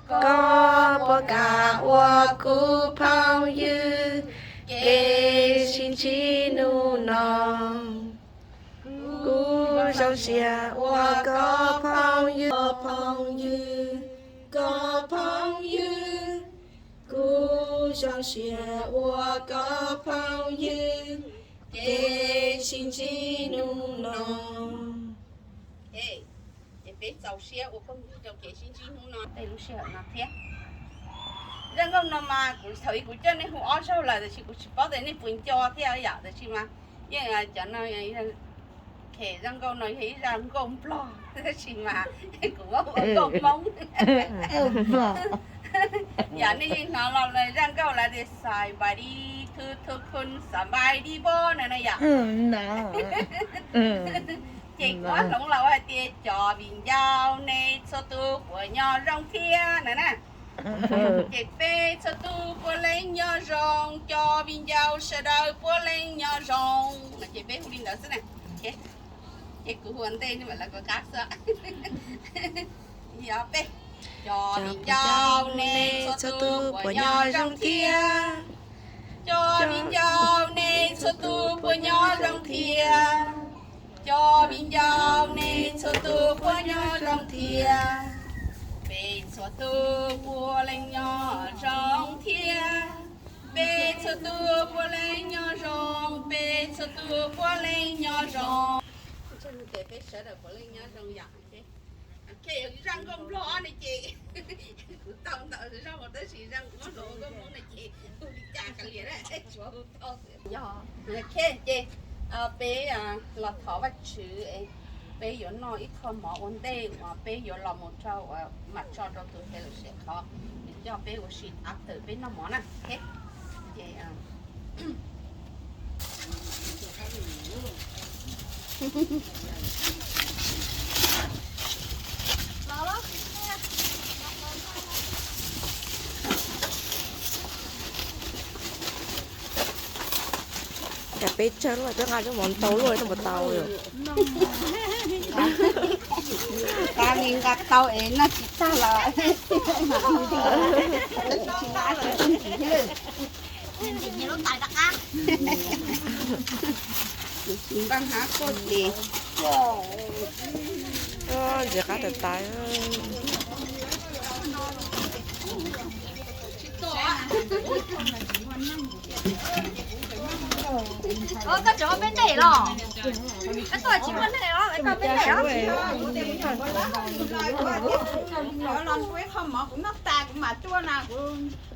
Koj puas kam ua kuv phooj ywg kev sib ntsib hnub no? Kuv zoo siab ua koj phooj ywg, koj phooj ywg, koj phooj ywg. Kuv zoo siab ua koj phooj ywg kev sib ntsib hnub no. Ces peb txaus siab ua phooj ywg rau kev sib ntsib hnub no, tej lub sij hawm no thiab. Zaj nkauj no mas kuv thaum ub kuv coj nej hu ob zaug lawm, tab sis kuv tsis paub tias nej puas nco thiab yom, tab sis mas yeej cov no, zaj nkauj no yog ib zaj nkauj Nplog, tab sis mas kuv muab ua nkauj Hmoob. Yog nej yeej hnov los zaj nkauj lawv tias xais npais li thu thu khun xais npais li npo no na yom. Ces kuv hloov los ua hais tias cov viv ncaus nej txhua tus puas nyob zoo thiab no na. Ces peb txhua tus puav leej nyob zoo, cov viv ncaus sawv daws puav leej nyob zoo no, ces peb hu li ntawd xwb na. Ces kuv hu ua ntej nej mam lawv kom qab xwb. Yog peb, cov viv ncaus nej txhua tus puas nyob zoo thiab? Cov viv ncaus nej txhua tus puas nyob zoo thiab? Cov viv ncaus nej txhua tus puas nyob zoo thiab? Peb txhua tus puav leej nyob zoo thiab. Peb txhua tus puav leej nyob zoo, peb txhua tus puav leej nyob zoo. Ces peb sawv daws puav leej nyob zoo yom. Ok, zaj nkauj Nplog no ces kuv tau ntau zaj, tab sis zaj kuv muab hloov ua nkauj Hmoob no ces hu li cas kav liam, tsuav hu tau xwb. Yog, ok, ces peb los thov Vajtswv, peb yuav noj ib qho mov ua ntej uas peb yuav los mus rau uas mam tso rau tus fellowship qhov nws coj peb ua si after peb noj mov na. Ces Cas peb tsawg luaj, peb nqa cov mov ntau luaj, noj puas tau li? Nqa li nqa tau es noj tsis tag los tsis nqa los tsis ntim thiab. Tsis nqa hnav tuaj ces ntxim qab tawm tas. Koj tseem ua peb ntej los? Koj tuaj tsis muaj neeg los koj peb ntej los? Los ua ib qho mov kuv noj tas kuv mam tuaj na, kuv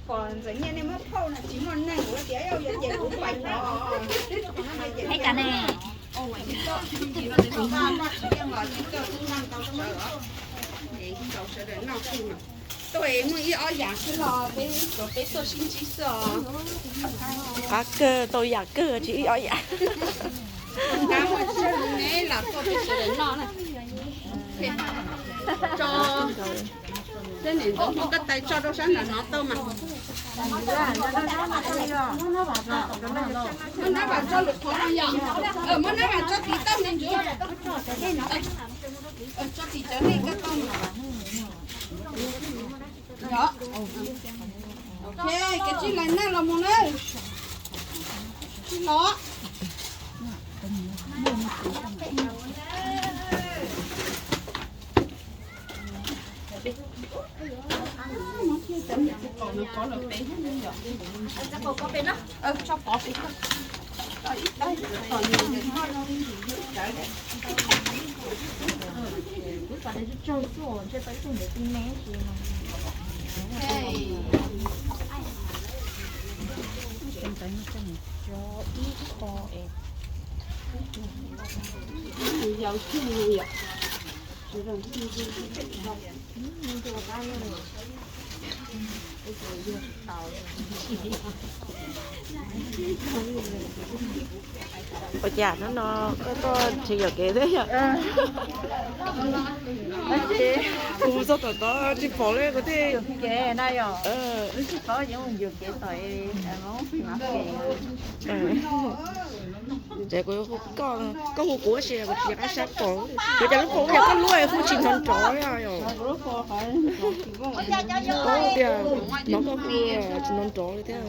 pom Ntxawm Nyiaj nej muab phauj na tsis muaj neeg kuv tias yog ces kuv pais tod. Ib cas ne? Tuaj muaj ib ob yam xwb los peb, peb tuaj sib ntsib xwb os. Qab kawg tau yam kawg tsis ib ob yam. Nqa mus tsawg ne los tuaj peb sawv daws noj na. Tso, seb niam ntxawm muab koj tais tso rau sab nram no tau mas. Muab nab vam tso lwm qhov no yom. Muab nab vam tso tiv tauj ne ntsuav. Tso tim cov nej koj tau. Yog, ok, kav tsij laij naj los mus na. Tsij los. Ua cas hnub no koj tuaj tsis yuam kev thiab yom? Kuv txog tom tod tsis pom li kuv thiaj. Ces kuv, koj hu kuv ua si kuv tsis nco qab saib pom. Kuv cas lub phone ua cas koj lub hu tsis hnov nrov li yom? Tias hnov koj hu tsis hnov nrov li thiab.